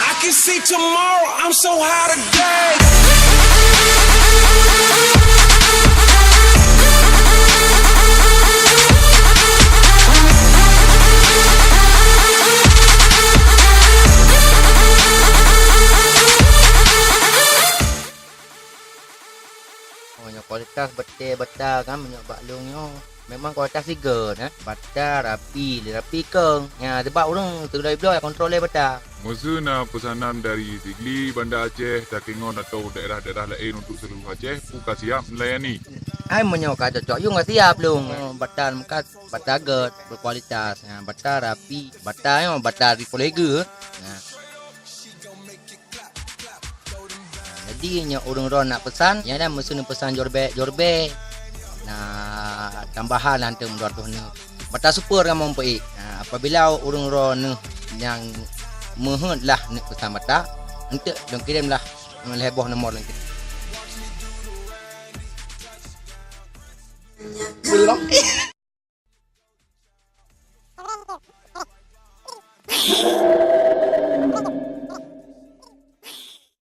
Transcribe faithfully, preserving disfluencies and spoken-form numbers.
I can see tomorrow, I'm so high today. Oh, nyoe kualitas batèe bata kan, meunyoe bak lôn nyoe memang kualitas sigoe, eh. Bata rapi, rapi kong. Nyan, sebab ureueng keudroe bloe kontrol lé bata. Meuseu na peusanan dari Sigli Banda Aceh, takeungon atau daerah-daerah laén untuk seluruh Aceh, peue ka siap melayani. Ai, meunyoe ka cocok, yue ka siap lôn. Oh, bata meukat, bata göt, berkualitas. Nyan, bata rapi, bata nyoe, bata dari Poleger. Nyan. Jadi, nyoe ureueng droe nak peusan, nyan dah meuseu neupeusan jorbek-jorbek. Na tambahan lah eunteuk meudua reutôh neuk. Bata super kamoe peuék. Na, apabila ureueng droe neuh nyang meuheuet lah neuk peusan bata, eunteuk lôn kirém lah lhèe boh nomor lôn kirém. Belum.